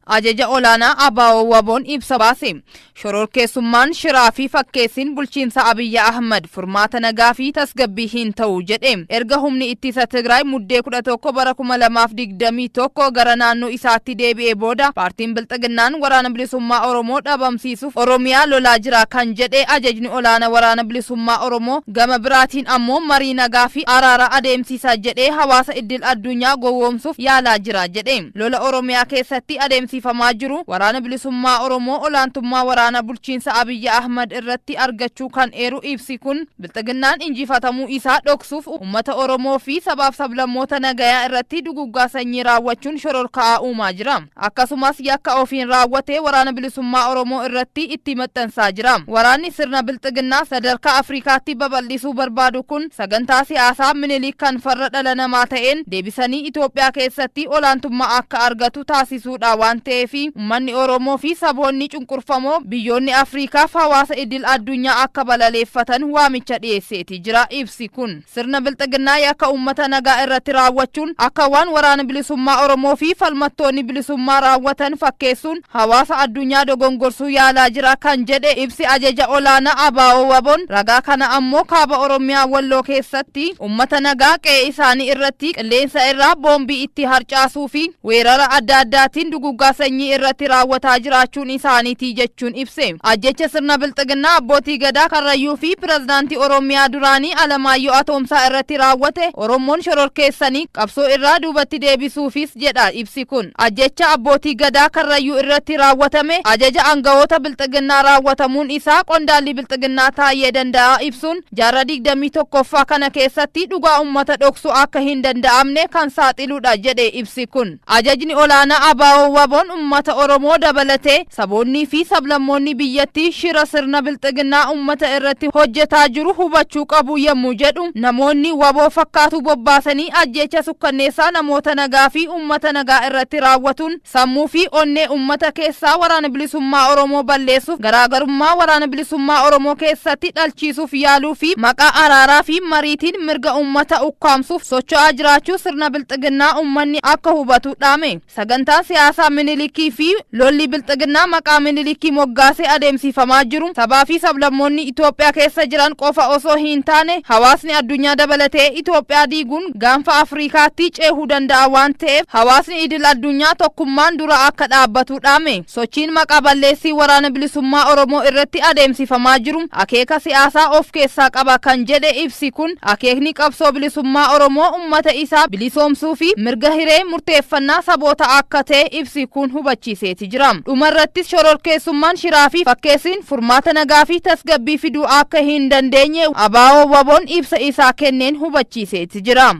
Ajaja olaanaa ABO WBOn ibsa baase. Shororkeessummaan shiraa fi fakkeessiin bulchiinsa Abiyyi Ahmad furmaata nagaa fi tasgabbii hin ta'u jedhe. Erga humni ittisa Tigraay Muddee 11 bara 2021 gara naannoo isaatti deebi'ee booda paartiin Bilxiginnaan Waraana Bilisummaa Oromoo dhabamsiisuuf Oromiyaa lolaa jira kan jedhe ajajni olaana Waraana Bilisummaa Oromoo gama biraatiin ammoo marii nagaa fi araara adeemsiisa jedhee hawaasa iddil addunyaa gowwoomsuuf yaalaa jira jedhe. Lola Oromiyaa keessatti adeemsifamaa jiru Waraana Bilisummaa Oromoo olaantummaa waraana bulchiinsa Abiyyi Ahmad irratti argachuu kan eeru ibsi kun, Bilxiginnaan injifatamuu isaa dhoksuuf ummata Oromoo fi sabaaf sablammoota nagayaa irratti duguggaa sanyii raawwachuun shororka'aa uumaa jira. Akkasumas yakka ofiin raawwate Waraana Bilisummaa Oromoo irratti itti maxxansaa jira. Waraanni sirna Bilxiginnaa sadarkaa Afrikaatti babal'isuu barbaadu kun sagantaa siyaasaa Minilik kan farra dhala namaa ta'een deebisanii Itoophiyaa keessatti olaantummaa akka argatu taasisuudha waan ta'eef ummanni Oromoo fi saboonni cunqurfamoo biyyoonni Afrikaaf hawaasa idil addunyaa akka balaleeffatan waamicha dhiyeesseeti jira ibsi kun. Sirna Bilxiginnaa yakka ummata nagaa irratti raawwachuun akka waan Waraana Bilisummaa Oromoo fi falmattoonni bilisummaa raawwatan fakkeessuun hawaasa addunyaa dogongorsuu yaalaa jira kan jedhe ibsi ajaja olaanaa ABO WBOn ragaa kana ammoo kaaba Oromiyaa Walloo keessatti ummata nagaa qe'ee isaanii irratti qilleensa irraa boombii itti harcaasuu fi weerara adda addaatiin duguggaa sanyii irratti raawwataa jiraachuun isaaniiti jechuun ibse. Ajjecha sirna Bilxiginnaa abbootii Gadaa Karrayyuu fi Pirezidaantii Oromiyaa duraanii Alamaayyoo Atoomsaa irratti raawwate Oromoon shororkeessanii qabsoo irraa duubatti deebisuufis jedha ibsi kun. Ajjecha abbootii Gadaa Karrayyuu irratti raawwatame ajaja angawoota Bilxiginnaa raawwatamuun isaa qondaalli Bilxiginnaa Taayyee Danda'aa ibsuun jaarraa 21ffaa kana keessatti dhugaa ummata dhoksuu akka hin danda'amne kan saaxiludha jedhe ibsi kun. Ajajni olaanaa ABO WBOn ummata Oromoo dabalatee saboonnii fi sablammoonni biyyattii shira sirna Bilxiginnaa ummata irratti hojjetaa jiru hubachuu qabu yemmuu jedhu namoonni wbo fakkaatu bobbaasanii ajjeecha sukkanneessaa namoota nagaa fi ummata nagaa irratti raawwatuun Sammuu fi onnee ummata keessaa Waraana Bilisummaa Oromoo balleessuuf garaagarummaa Waraana Bilisummaa Oromoo keessatti dhalchiisuuf yaaluu fi maqaa araaraa fi mariitiin mirga ummata ukkaamsuuf socho'aa jiraachuu sirna Bilxiginnaa ummanni akka hubatu dhaame. Sagantaan siyaasaa Minilikii fi lolli Bilxiginnaa maqaa Minilikii moggaasee adeemsifamaa jiru sabaa fi sablammoonni Itoophiyaa keessa jiran qofa osoo hin taane hawaasni addunyaa dabalatee Itoophiyaa diiguun gaanfa Afrikaatti ceehuu danda'a waan ta'eef hawaasni idil addunyaa tokkummaan dura akka dhaabbatu dhaame. Sochiin maqaa balleessii Waraana Bilisummaa Oromoo irratti adeemsifamaa jiru akeeka siyaasaa of keessaa qaba kan jedhe ibsi kun akeekni qabsoo bilisummaa Oromoo ummata isaa bilisoomsuu fi mirga hiree murteeffannaa saboota akka ta'e ibsi kun hubachiiseeti jira. Dhuma irrattis shororkeessummaan shiraa fi fakkeessiin furmaata nagaa fi tasgabbii fiduu akka hin dandeenye ABO-WBOn ibsa isaa kenneen hubachiiseeti jira.